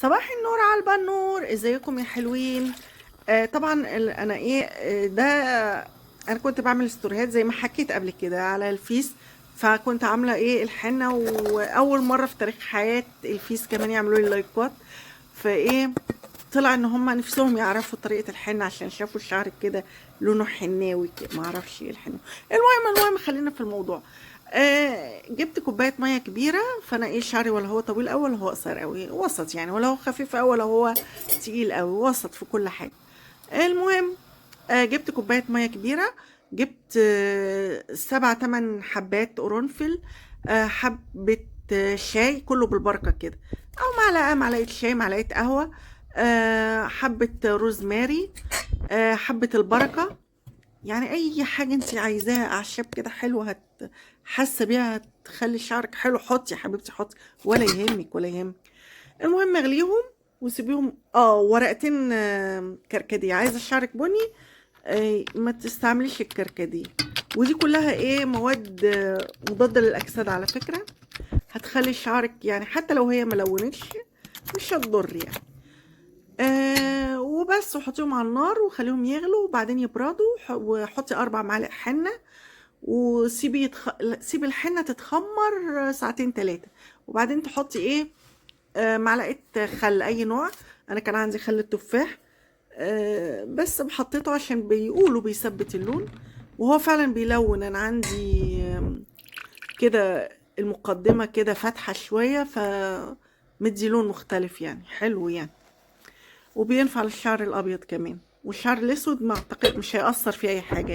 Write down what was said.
صباح النور على البنور، ازيكم يا حلوين؟ طبعا انا ايه ده انا كنت بعمل ستوريهات زي ما حكيت قبل كده على الفيس، فكنت عامله ايه الحنة، واول مرة في تاريخ حياة الفيس كمان يعملوا لي لايكات. فايه طلع ان هم نفسهم يعرفوا طريقه الحنة عشان شافوا الشعر كده لونه حناوي كده، ما اعرفش ايه الحنة. المهم خلينا في الموضوع. جبت كوباية مية كبيرة، فانا ايه شعري ولا هو طويل قوي ولا هو قصير قوي، وسط يعني، ولا هو خفيف قوي ولا هو تقيل قوي، وسط في كل حاجة. المهم جبت كوباية مية كبيرة، جبت 7 8 حبات قرنفل، حبه شاي كله بالبركة كده، او معلقه، معلقه شاي، معلقه قهوة، حبه روزماري، حبه البركة، يعني اي حاجة انت عايزاها اعشاب كده حلوة حاسه بيها هتخلي شعرك حلو، حطي يا حبيبتي حطي، ولا يهمك ولا يهمك. المهم اغليهم وسيبيهم. ورقتين كركديه، عايزه شعرك بني ما تستعمليش الكركديه. ودي كلها ايه مواد مضادة للاكسده على فكرة، هتخلي شعرك يعني حتى لو هي ملونتش مش هتضر يعني. وبس، وحطيهم على النار وخليهم يغلوا وبعدين يبردوا، وحطي 4 معالق حنة، وسيبي سيبي الحنة تتخمر ساعتين 3، وبعدين تحطي ايه معلقه خل اي نوع. انا كان عندي خل التفاح، بس حطيته عشان بيقولوا بيثبت اللون، وهو فعلا بيلون. انا عندي كده المقدمة كده فاتحة شوية، فمدي لون مختلف يعني، حلو يعني، وبينفع للشعر الابيض كمان، والشعر الاسود ما اعتقد مش هيأثر فيه اي حاجة.